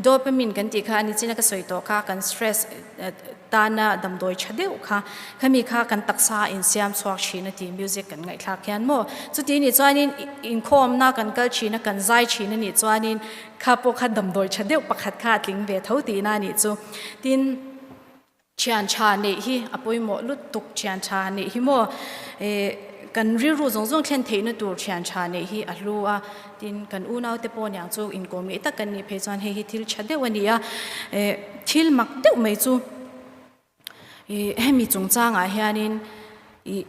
dopamine kan tih kha a ni chin a ka sawi tawh kha, kan stress tana damdawi tha deuh kha, khami kha kan taksa a insiam chhuak thin a ti music kan ngaihthlak hian maw. Chuti nih chuanin inkhawmna kan kal thin a, kan zai thin a nih chuanin kha pawh kha damdawi tha deuh pakhat kha a tling ve tho tihna a nih chu. Tin. Thian tha neih hi a pawimawh lutuk thian tha neih hi maw eh kan rilru zawng zawng thlen theihna tur thian tha neih hi a hlu a, tin kan unau te pawh niang chu inkawm ngei tak kan nih phei chuan hei hi thil tha deuh a ni a, eh thil mak deuh mai chu ih hemi chungchangah hianin ih.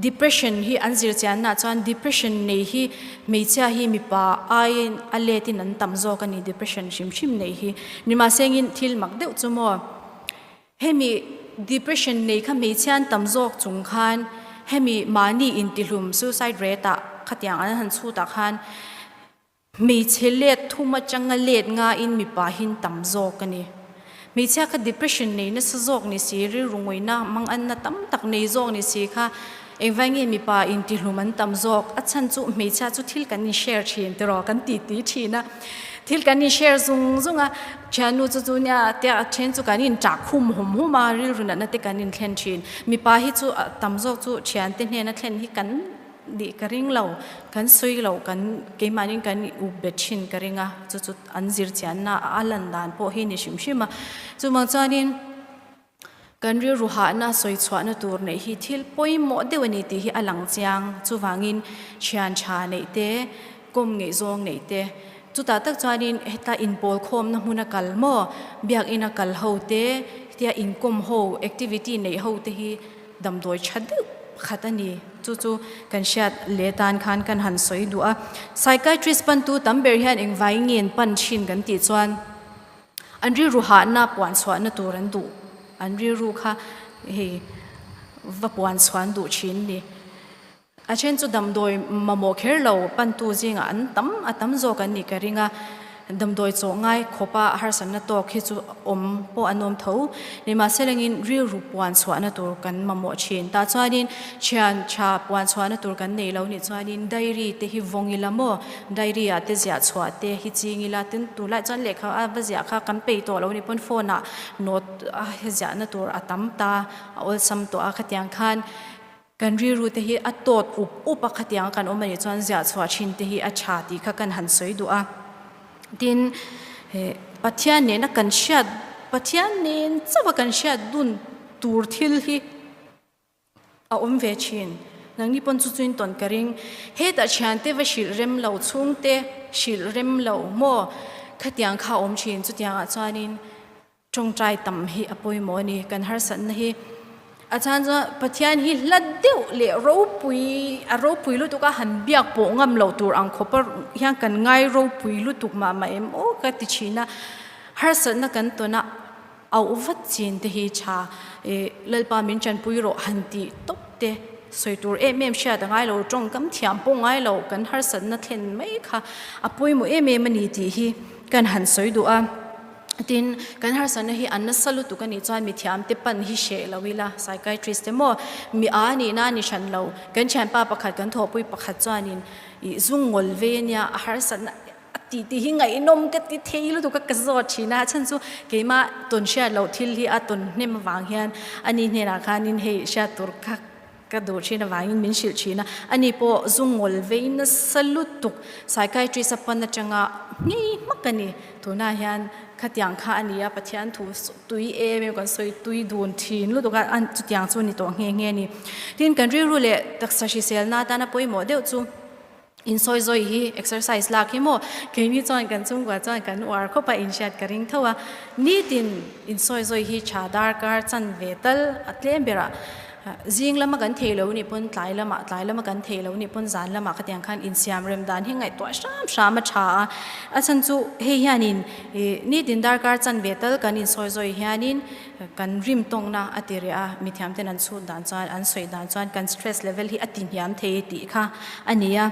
Depression hi an zir chianna chuan depression nei hi hmeichhia hi mipa aiin a letin an tam zawk a ni depression hrim hrim nei hi. Nimahsengin thil mak deuh chu maw hemi depression nei kha hmeichhia an tam zawk chung khan hemi mahni intihlum suicide rate ah khatiang an han chhut ah khan Hmeichhe let thum atanga let ngaiin mipa hin tam zawk a ni. Hmeichhia kha depression nei nasa zawk ni si, rilru ngawihna, manganna tam tak nei zawk ni si kha engvai nge mipa intihlum an tam zawk? A chhan chu hmeichhia chu thil kan in share thin tiraw kan ti ti thin a. Thil kan in share zung zung a, thiannu chu chu nia tia a then chu kan in ṭah khum hum hum a, rilru natna te kan in thlen thin. Mipa hi chu tam zawk chu thiante hnena thlen hi kan Nih ka ring lo, kan sawi lo, kan keimahnin kan up bet thin ka ring a, chu chu an zir chianna a lan dan pawh hi ni hrim hrim a. Chuvang chuanin kan rilru hahna sawi chhuahna tur neih hi thil pawimawh deuh a ni tih hi a lang chiang. Chuvangin thian tha neih te, kawm ngeih zawng neih te. Chutah tak chuanin heta inpawl khawmna hmuna kal maw, biakina kal ho te, hetia inkawm ho, activity neih ho te hi damdawi tha deuh pakhat a ni. Chu chu kan hriat leh tan khan kan han sawi duh a. Psychiatrist pantu tam ber hian engvai ngen pan thin kan tih chuan an rilru hahna puan chhuahna tur an duh, an rilru kha hei va puan chhuah an duh thin a ni. A then chu damdawi mamawh kher lo pantu zingah an tam a tam zawk an nih ka ring a, damdawi chawh ngai khawpa harsatna tawk hi chu awm pawh an awm tho. Nimahselangin rilru puan chhuahna tur kan mamawh thin. Tah chuanin thian tha puan chhuahna tur kan nei lo nih chuanin diary te hi vawng ila maw, diary ah te ziah chhuah te hi ching ila, tin tunlai chuan lehkha a va ziah kha kan peih tawh lo nih pawn phone ah note a ziahna tur a tam ta, a awlsam tawh a khatiang khan. Kan rilru te hi a tawt up up a, khatiang a kan awm anih chuan ziah chhuah thin te hi a tha tih kha kan han sawi duh a. Tin, Pathian nena kan hriat, Pathian nen chauh a kan hriat dun tur thil hi a awm ve thin. Nangni pawn chu chuin tawn ka ring. Hetah thiante va hrilh rem lo, chhungte hrilh rem lo maw khatiang kha a awm thin. Chutiangah chuanin Tawngtai tam hi a pawimawh a ni, kan harsatna hi. A chhan chuan Pathian hi hla deuh leh ropui, a ropui lutuk a han biak pawh ngam loh tur ang khawpa hian kan ngai ropui lutuk mah mah em aw ka ti thin a. Harsatna kan tawn a, auh vat chin te hi tha, Lalpa min tanpui rawh han tih tawp te sawi tur em em hriat a ngai lo, tawngkam thiam pawh ngai lo, kan harsatna thlen mai kha a pawimawh em em a ni tih hi kan han sawi duh a. Tin, kan harsatna hi an nasa lutuk a nih chuan mithiamte pan hi hreh lo ila, psychiatrist te maw, mi a nihna a ni hran lo. Kan thianpa pakhat, kan thawhpui pakhat chuanin ih zung ngawl ve a nia, a harsatna a tih tih hi ngaihnawm ka ti thei lutuk a, ka zawt thin a, a chhan chu keimah tawn hriat loh thil hi a tawn hnem avang hian ani hnenah khanin hei hriat tur kha Ka duh thin avangin min hrilh thin a, ani pawh zu ngawl vei nasa lutuk, psychiatrist a pan atanga ngei hmak a ni. Tunah hian khatiang kha a ni a, Pathian thu tui em em kan sawi tui dun thin lutuk a, chutiang chu ni tawh nghe nghe a ni. Tin, kan rilru leh taksa hriselna atana pawimawh deuh chu Insawi zawi hi exercise lak hi maw keini chuan kan chhungkua chuan kan uar khawp a inhriat ka ring tho a, nitin insawi zawi hi tha darkar chan ve tal a tlem berah zing lama kan thei lo nih pawn tlai lamah tlai lama kan thei lo nih pawn zan lamah khatiang khan insiam rem dan hi ngaihtuah hram hram a tha a, a chhan chu hei hianin nitin darkar chan ve tal kan insawi zawi hianin Kan rim tawngna a ti reh a, mithiam ten an chhut dan chuan, an sawi dan chuan kan stress level hi a ti hniam thei tih kha a ni a.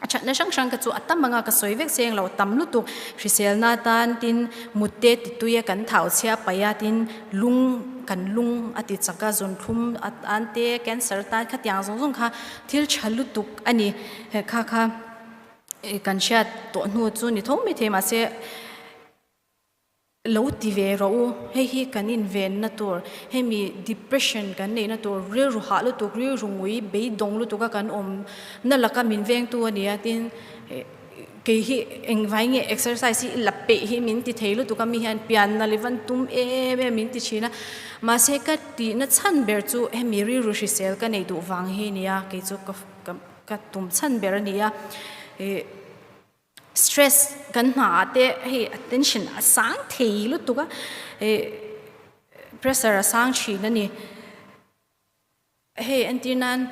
A thatna hrang hrang kha chu a tam anga ka sawi vek seng lo, tam lutuk hriselna tan tin mutte ti tui a kan thau chhia paih a, tin lung kan lung a ti chak a, zunthlum atan te cancer tan khatiang zawng zawng kha thil tha lutuk a ni. Kha kha kan hriat tawh hnu chu ni tho maithei mahse, Lo ti ve rawh u, hei hi kan invenna tur, hemi depression kan neihna tur, rilru hah lutuk, rilru ngui, beidawng lutuka kan awm na laka min vengtu a ni a, tin kei hi engvai nge exercise hi la peih hi min ti thei lutuk a, mi hian pian nalh i van tum em em min ti thin a, mahse ka tihna chhan ber chu hemi rilru hrisel ka neih duh vang hi a ni a, kei chu ka tum chhan ber a ni a. Stress kan hna ah te hei a tension a sang thei lutuk a, eh pressure a sang thin a ni. Hei entir nan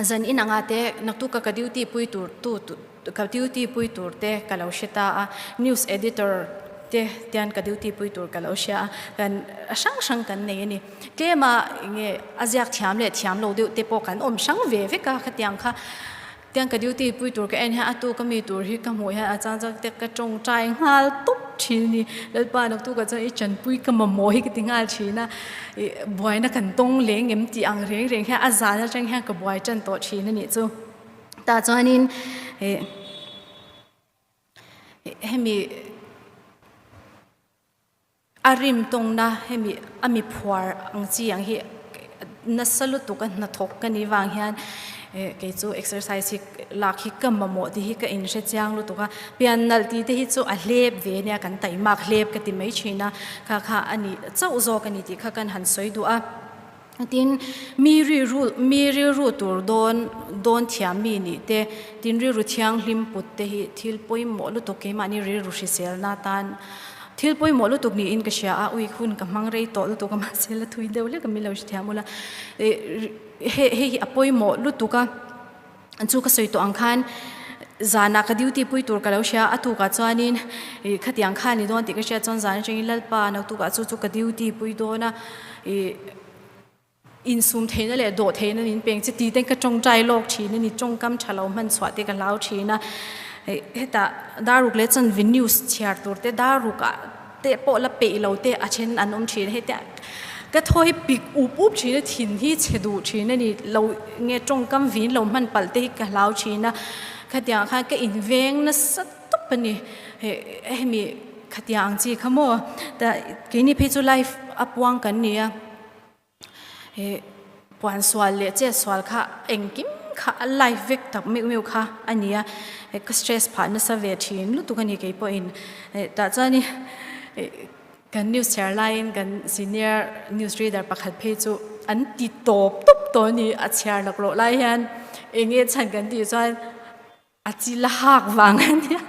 zan in anga te naktuk a ka duty pui tur tu ka duty pui tur te ka lo hre ta a, news editor te tian ka duty pui tur ka lo hria a, kan a hrang hrang kan nei a ni. Tlem a enge a ziak thiam leh thiam lo deuh te pawh kan awm hrang ve vek a khatiang kha. Tiang ka duty pui tur ka en hian a tu ka mi tur hi ka hmuh hian a chang chang te ka tawngtai nghal tawp thin a ni. Lalpa naktuk ah chuan i chanpui ka mamawh hi ka ti nghal thin a, ih buaina kan tawng leng em tih ang reng reng hian a zan atang hian ka buai tan tawh thin a nih chu. Tah chuanin ih hemi A rim tawngna hemi a mi phuar ang chi ang hi nasa lutuk a hnathawk ka nih vang hian kei chu exercise hi lak hi ka mamawh tih hi ka inhre chiang lutuk a, pian nalh tih te hi chu a hlep ve ania kan taimak hlep ka ti mai thin a, kha kha a nih chauh zawk a ni tih kha kan han sawi duh a. Tin, mi rilru mi rilru tur dawn dawn thiam mi nih te, tin rilru thianghlim put te hi thil pawimawh lutuk keimahni rilru hriselna tan thil pawimawh lutuk niin ka hria a, ui hun ka hmang rei tawh lutuk a mahse la thui deuh hlek a min lo hrethiam ula, hei hi a pawimawh lutuk a. Chu ka sawi tawh ang khan zanah ka duty pui tur ka lo hria a, a tukah chuanin ih khatiang kha ni dawn tih ka hriat chuan zan atangin Lalpa naktukah chu chu ka duty pui dawn a, ih insum theihna leh dawh theihna min peng che tih te ka tawngtai lawk thin a ni, tawngkam tha lo hman chhuah te ka hlau thin a, ih hetah daruk leh chanve news chhiar tur te darukah te pawh la peih lo te a then an awm thin hei te ka thaw hi pik up up thin a thin hi chhe duh thin a ni lo nge tawngkam vin lo hman palh te hi ka hlau thin a khatiang khan ka inveng nasa tawp a ni hemi khatiang ang chi kha maw ta keini phei chu life a puang kan ni a. He puan sual leh chet sual kha engkim kha a live vek tak meuh meuh kha a ni a, ka stress phah nasa ve thin lutuk a ni kei pawhin. Tah chuan i kan news chhiar laiin kan senior news reader pakhat phei chu an ti tawp tawp tawh a ni, a chhiar laklawh lai hian eng nge chhan kan tih chuan A chi la hak vang a nia.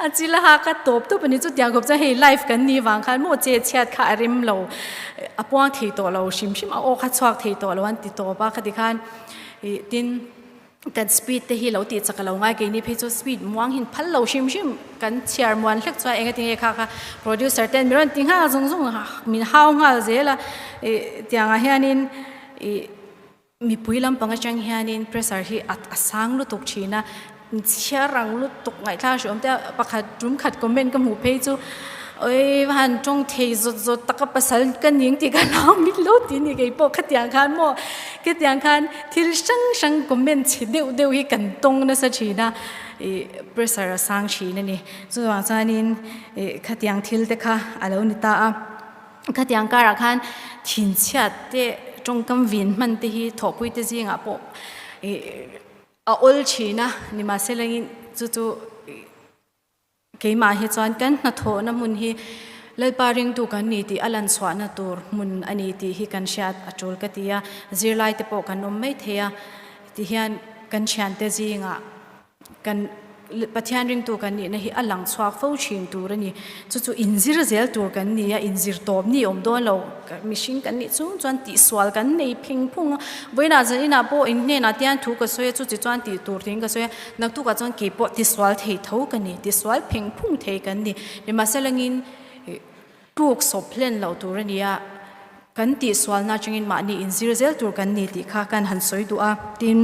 A chi la hak a tawp tawp a ni. Chutiang khawp chuan hei live kan nih vang khan maw che chhiat kha a rem lo, a puang thei tawh lo hrim hrim, a aw kha chhuak thei tawh lo an ti tawp a. Khati khan ih tin kan speed te hi lo tih chak a lo ngai keini phei chu speed muang hin phal lo hrim hrim kan chhiar muan hlek chuan engatinge kha kha producer ten min rawn ti nghal zung zung min hau nghal zel a. Ih tiangah hianin ih. Mipui lampang atang hianin pressure hi a sang lutuk thin a, chhiar rang lutuk ngaihthlak hre awm te a, pakhat tum khat comment ka hmuh phei chu oi va han tawng thei zawt zawt tak a pasal ka ning tih ka hlau mit lo tih ni kei pawh khatiang khan maw khatiang khan thil hrang hrang comment chhe deuh deuh hi kan tawng nasa thin a ih pressure a sang thin a ni chuvang chuanin ih khatiang thil te kha a lo ni ta a. Khatiang karah khan thinchhiat te tawngkam vin hman te hi thawhpui te zingah pawh a awl thin a, nimahselangin chu chu keimah hi chuan kan hnathawhna hmun hi Lalpa ringtu kan ni tih a lan chhuahna tur hmun a ni tih hi kan hriat a tul ka ti a, zirlai te pawh kan awm mai thei a, tihian kan thiante zingah Kan Pathian ringtu kan nihna hi a lang chhuak fo thin tur a ni. Chu chu inzir zel tur kan ni a, inzir tawp ni awm dawn lo. Mihring kan nih chung chuan tihsual kan nei pheng phung a. Vawiinah zaninah pawh in hnenah tian thu ka sawi a, chuti chuan tih tur tiin ka sawi a. Naktukah chuan kei pawh tisual thei tho ka ni, tisual pheng phung thei kan ni. Nimahselangin tluk sawp hlen loh tur a ni a, kan tihsualna atangin mahni inzir zel tur kan ni tih kha kan han sawi duh a. Tin.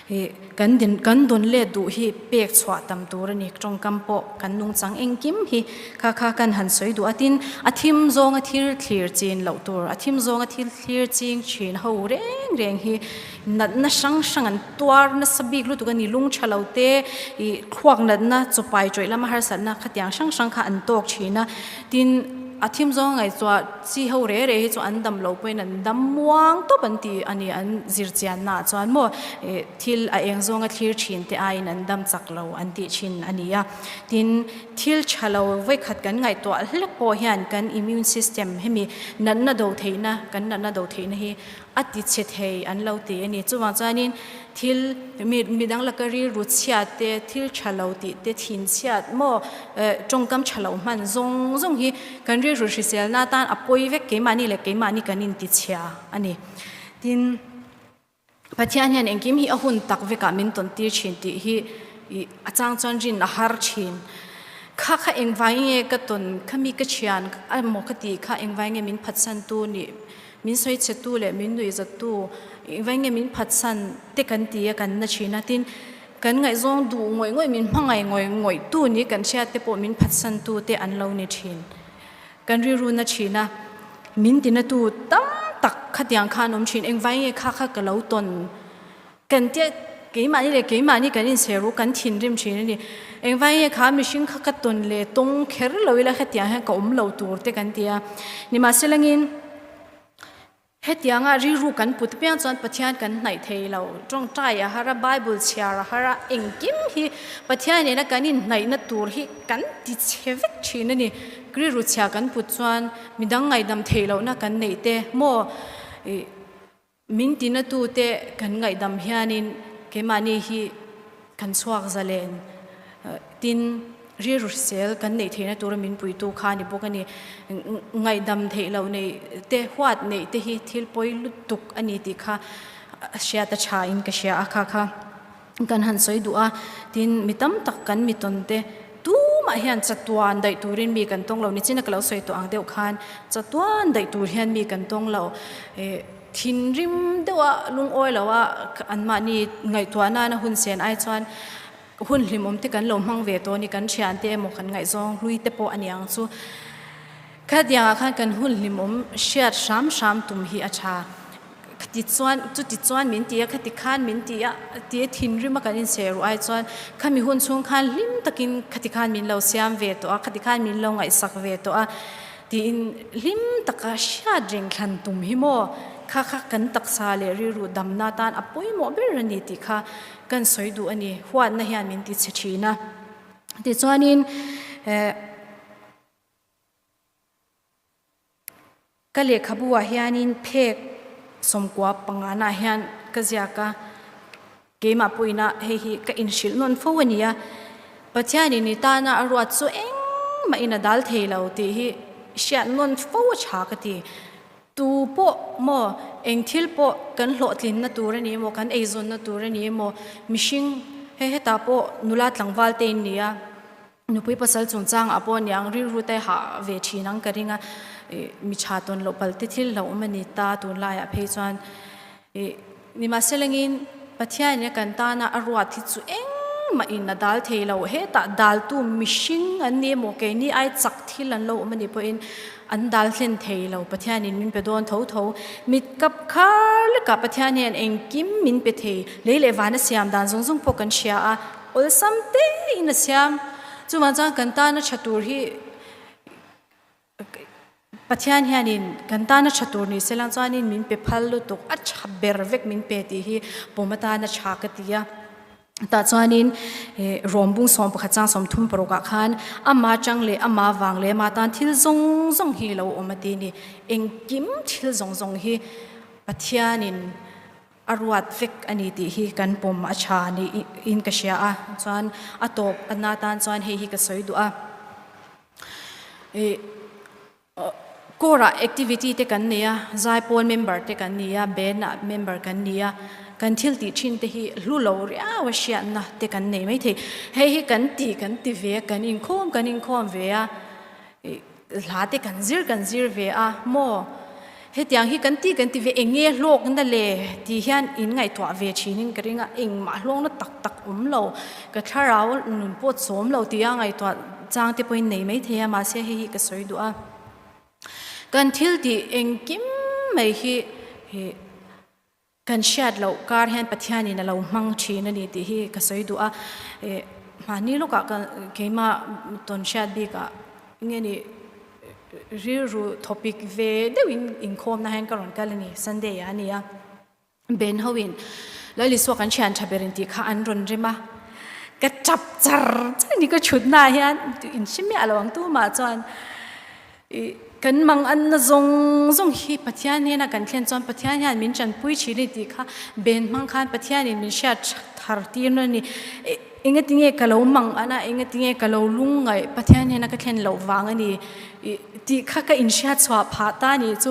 Ih kan din kan dawn let duh hi pek chhuah tam tur a ni tawngkam pawh kan nungchang engkim hi kha kha kan han sawi duh a tin a thim zawnga thil thlir chin loh tur a thim zawnga thil thlir ching thin ho reng reng hi natna hrang hrang an tuar nasa bik lutuk a ni lung tha lo te ih thluak natna chawpai tawih lama harsatna khatiang hrang hrang kha an tawk thin a tin a thim zawng ngaihtuah chi ho reh reh hi chu an dam lo pawhin an dam muang tawp an ti a ni an zir chianna ah chuan maw ih thil a eng zawnga thlir thin te aiin an dam chak lo an tih thin a ni a tin thil tha lo vawikhat kan ngaihtuah hlek pawh hian kan immune system hemi natna do theihna kan natna do theihna hi a ti chhe thei an lo ti a ni. Chuvang chuanin thil mi midang laka rilru chhiat te, thil tha lo tih te, thin chhiat maw tawngkam tha lo hman zawng zawng hi kan rilru hriselna atan a pawi vek keimahni leh keimahni kan intichhia a ni. Tin, Pathian hian engkim hi a hun tak vekah min tawn tir thin tih hi a chang chuan rin a har thin. Kha kha engvai nge ka tawn, khami ka thian emaw ka tih kha engvai nge min phatsantu nih Min sawi chhetu leh min nuihzattu engvai nge min phatsan te kan ti a kan na thin a, tin kan ngaihzawng duh ngawih ngawih min hmangaih ngawih ngawih tu ni kan hriat te pawh min phatsan tu te an lo ni thin. Kan rilru na thin a, min tina tu tam tak khatiang khan awm thin engvai nge kha kha ka lo tawn Kan tia keimahni leh keimahni kan inchhe ru kan thinrim thin a ni. Engvai nge kha mihring kha ka tawn leh tawng kher lo ila hetiang hian ka awm lo tur te kan ti a. Nimahselangin hetianga rilru kan put piang chuan Pathian kan hnaih thei lo. Tawngtai a har a, Bible chhiar a har a, engkim hi Pathian nena kan inhnaihna tur hi kan ti chhe vek thin a ni. Rilru chhia kan put chuan midang ngaihdam theih lohna kan neih te maw? Min tinatute kan ngaihdam hianin keimahni hi kan chhuak zalen tin rilru hrisel kan neih theihna tura min puitu kha a ni bawk a ni. Ngaihdam theih loh neih te huat neih te hi thil pawi lutuk a ni tih kha hriat a tha in ka hria a kha kha. Kan han sawi duh a, tin mi tam tak kan mi tawn te tumah hian chatuan daih turin mi kan tawng lo, nichina ka lo sawi tawh ang deuh khan chatuan daih tur hian mi kan tawng lo. Thinrim deuha lungawi lo a anmahni ngaihtuah nana hun sen ai chuan hun hlimawm te kan lo hmang ve tawh a ni, kan thian te emaw kan ngaihzawng hlui te pawh a ni ang chu. Khatiangah khan kan hun hlimawm hriat hram hram tum hi a tha. Khati chuan, chuti chuan min ti a, khati khan min ti a, tia thinrim a kan inchhe ruh ai chuan khami hun chhung khan hlim takin khati khan min lo siam ve tawh a, khati khan min lo ngaihsak ve tawh a tiin hlim taka hriat reng thlan tum hi maw kha kha kan taksa leh rilru damna tan a pawimawh ber a ni tih kha kan sawi duh a ni, huatna hian min ti chhe thin a. Tichuanin eh. Ka lehkhabu ah hianin phek sawmkua pangana hian ka ziak a, keimah pawhin a hei hi ka inhrilh nawn fo a ni a, Pathianin i tana a ruat chu engmah in a dal thei lo tih hi hriat nawn fo a tha ka ti. Tu pawh maw eng thil pawh kan hlawhtlinna tur a ni emaw kan eizawnna tur a ni emaw mihring hei hetah pawh nula tlangval te in ni a, Nupui pasal chungchangah pawh niang rilru te hah ve thin ang ka ring a, mi tha tawn loh pal te thil hlauhawm a ni ta tunlaiah phei chuan nimahselangin Pathianin a kan tana a ruat hi chu engmah in a dal thei lo, hetah daltu mihring an ni emaw keini ai chak thil an lo awm a nih pawhin an dal thlen thei lo, Pathianin min pe dawn tho tho, mit kap khar lekah Pathian hian engkim min pe thei, lei leh vana siam dan zawng zawng pawh kan hria a. Awlsam tein a siam. Chuvang chuan kan tana tha tur hi Pathian hianin kan tana tha tur ni se lang chuanin min pe phal lutuk a tha ber vek min pe tih hi pawm atana tha ka ti a. Tah chuanin Rawmbung 11 chang 36 ah khan ama chang leh ama vang leh ama tan thil zawng zawng hi lo awm a ti ni. Engkim thil zawng zawng hi Pathianin A ruat vek a ni tih hi kan pawm a tha niin ka hria a, chuan a tawp na tan chuan hei hi ka sawi duh a. Core ah activity te kan nei a, zaipawl member te kan ni a, band ah member kan ni a, kan thil tih thin te hi hlu lo riau a hriatna te kan nei maithei. Hei hi kan ti kan ti ve a, kan inkhawm kan inkhawm ve a. Hla te kan zir kan zir ve a maw? Hetiang hi kan ti kan ti ve eng nge hlawkna le tih hian in ngaihtuah ve thinin ka ring a, engmah hlawkna tak tak awm lo, ka thlarau nun pawh chawm lo tia ngaihtuah chang te pawhin nei mai thei a, mahse hei hi ka sawi duh a. Kan thil tih engkim mai hi Kan hriat loh kar hian Pathianin a lo hmang thin a ni tih hi ka sawi duh a. Mahni lawkah ka keimah tawn hriat bikah nge ni rilru thawpik ve deuhin inkhawmna hian ka rawn kal a ni, Sunday ah a ni a. Ben hoin Lal Isua kan thian tha ber in tih kha an rawn rem a, ka tap char char a ni ka thutna ah hian inhre miah lo ang tumah chuan. Kan mang anna zawng zawng hi Pathian hnena kan thlen chuan Pathian hian min tanpui thin a ni tih kha ben hmang khan Pathianin min hriat thar tir na a ni. Engatinge ka lo mang an a, engatinge ka lo lungngaih Pathian hnena ka thlen loh vang a ni tih kha ka inhriat chhuah phah ta a nih chu.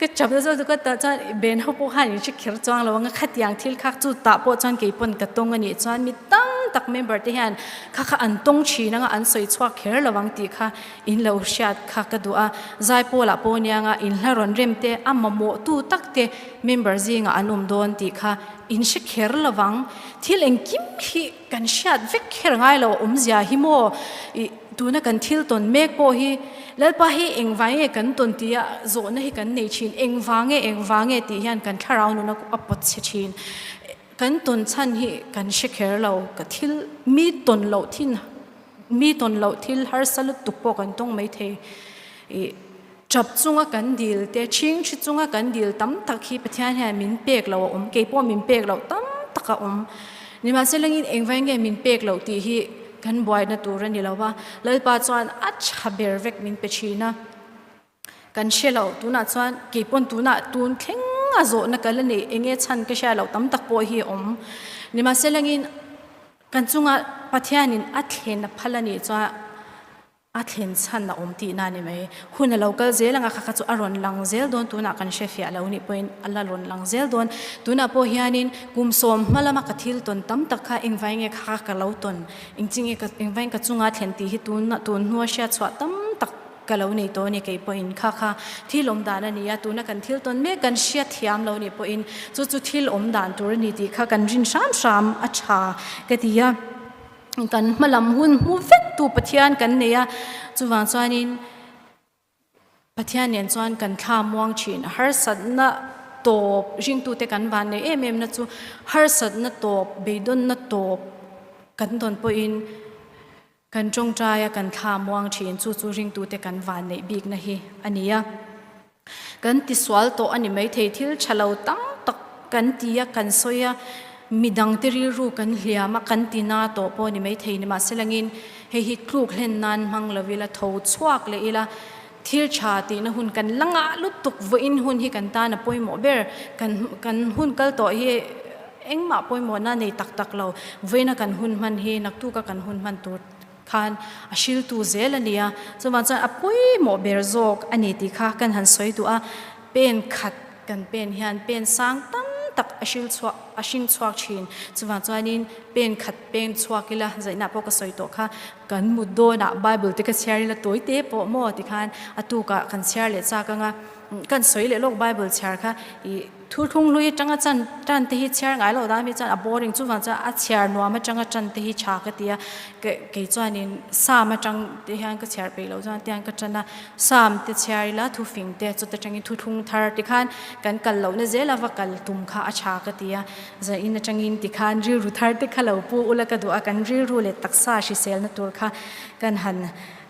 Ka chap na zawk chu ka tah chuan ben ho pawh khan in hre kher chuang lo ang a, khatiang thil kha chu tah pawh chuan kei pawn ka tawng a nih chuan mi tam tak member te hian kha kha an tawng thin ang a, an sawi chhuak kher lo ang tih kha In lo hriat kha ka duh a, Zaipawlah pawh nianga in hla rawn rem te, a mamawhtu tak te member zingah an awm dawn tih kha in hre kher lovang. Thil engkim hi kan hriat vek kher ngai lo a awmzia hi maw? Ih, tuna kan thil tawn mek pawh hi Lalpa hi engvang nge kan tawn tia zawhna hi kan nei thin, engvang nge engvang nge tih hian kan thlarau nuna a pawt chhe thin. Kan tawn chhan hi kan hre kher lo, ka thil mi tawn loh thin Mi tawn loh thil harsa lutuk pawh kan tawng mai thei. Ih, tap chunga kan dil te, chhing thi chunga kan dil tam tak hi Pathian hian min pek loh a awm, kei pawh min pek loh tam tak a awm. Nimahselangin engvai nge min pek loh tih hi kan buaina tur a ni lo va, Lalpa chuan a tha ber vek min pe thin a. Kan hre lo, tunah chuan kei pawn tunah tun thleng thlenga zawhna ka la neih enge chhan ka hria loh tam tak pawh hi a awm. Nimahselangin kan chunga Pathianin a thlen a phal a nih chuan A thlen chhan a awm tihna a ni mai. Hun a lo kal zel ang a, kha kha chu a rawn lang zel dawn, tunah kan hre fiah lo nih pawhin a la rawn lang zel dawn. Tunah pawh hianin kum sawm hma lama ka thil tawn tam tak kha engvai nge kha ka lo tawn, engchin nge ka engvai ka chunga thlen tih hi tun tun hnua hriat chhuah tam tak ka lo nei tawh a ni kei pawhin kha kha thil awm dan a ni a, tuna kan thil tawn mek kan hriat thiam lo nih pawhin chu chu thil awm dan tur a ni tih kha kan rin hram hram a tha ka ti a. Kan hma lam hun hmu vek tu Pathian kan nei a, chuvang chuanin Pathian nen chuan kan thla muang thin. Harsatna tawp ringtute kan van nei em em na chu harsatna tawp, beidawnna tawp kan dawn pawhin kan tawngtai a, kan thla muang thin. Chu chu ringtute kan van neih bikna hi a ni a. Kan tisual tawh a ni maithei, thil tha lo tam tak kan ti a, kan sawi a, midangte rilru kan hliam a, kan ti na tawh pawh a ni maithei. Nimahselangin hei hi tluk hlen nan hmang lo ila, tho chhuak leh ila, thil tha tihna hun kan la ngah lutuk vawiin hun hi kan tan a pawimawh ber. Kan kan hun kal tawh hi engmah pawimawhna nei tak tak lo, vawiina kan hun hman hi naktuka kan hun hman tur Khan a hriltu zel a nia, chuvang chuan a pawimawh ber zawk a ni tih kha kan han sawi duh a, pen khat kan pen hian pen sang tam tak a hril chhuah a hring chhuak thin, chuvang chuanin pen khat peng chhuak ila zaihna pawh ka sawi tawh kha, kan mut dawnah Bible te ka chhiar ila tawi te pawh maw tikhan a tukah kan chhiar leh chak anga kan sawi leh lawk Bible chhiar kha ih Thu thlung hlui atanga chan tan te hi chhiar ngai loh dan hi chuan a boring chuvang chuan a chhiar nuam atanga tan te hi tha ka ti a, kei chuanin Psalm atang te hian ka chhiar peih loh chuan tiang ka tan a, Psalm te chhiar ila thufing te chuta tangin thuthlung thar tikhan kan kal lohna zel a va kal tum kha a tha ka ti a, zanin atangin tikhan rilru thar te kha lo pu ula ka duh a, kan rilru leh taksa hriselna tur kha kan han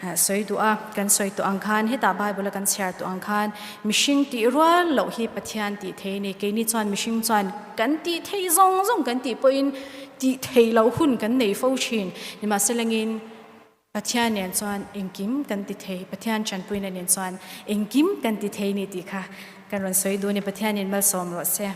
Sawi duh a, kan sawi tawh ang khan, hetah Bible a kan chhiar tawh ang khan, mihring tih rual loh hi Pathian tih thei a ni. Keini chuan mihring chuan kan tih theih zawng zawng kan tih pawhin tih theih loh hun kan nei fo thin. Nimahselangin Pathian nen chuan engkim kan ti thei, Pathian tanpuina nen chuan engkim kan ti thei a ni tih kha kan rawn sawi duh a ni. Pathianin malsawm rawh se.